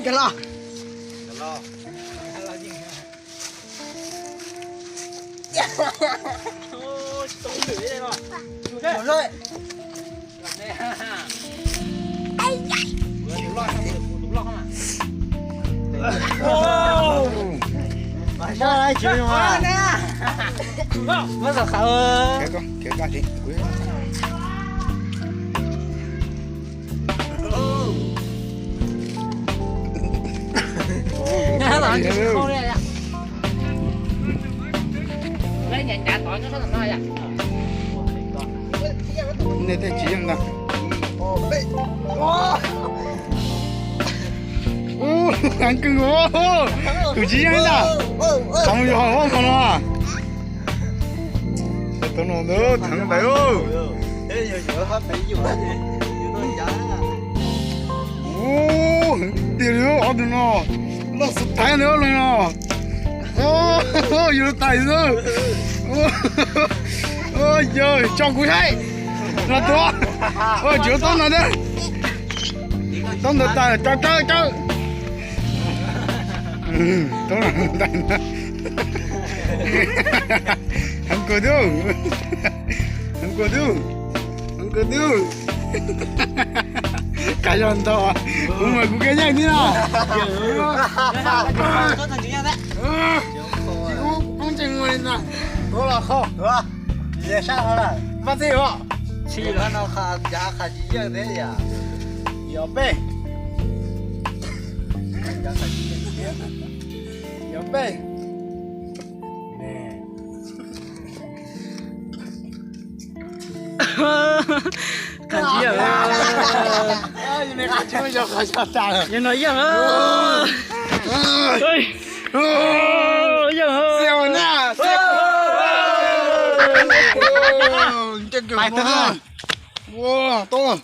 Nkag los. Nej tej tsis yeej ntag. Ub, heev kawg nkaus, tus tsis yeej ntag. Thaum yog hauv no. Tau no ntag, theev ntawd. Ub, heev tiag li ob tug no. Loj xav thaiv ntawd los no. Yus tais xwb. Yog tso kuv saib. No tuav. Tsis taub no thiab. Taub ntawd tas, tso tso tso. Taub no tas. Heev kawg thiab. Heev kawg thiab. Heev kawg thiab. Kab yog ntau, kuv mas kuv kab yeej thiab no. Tsis ub koob tseej muag li ntag. Tuav los qhau, tuav, sab hov lawm, npaj txij os. Tsis no qha, ncav qha tsis yeej thiab yom. Yog peb, yog peb. Qha tsis yeej. Yog no yeej. Yeej. Pais tau.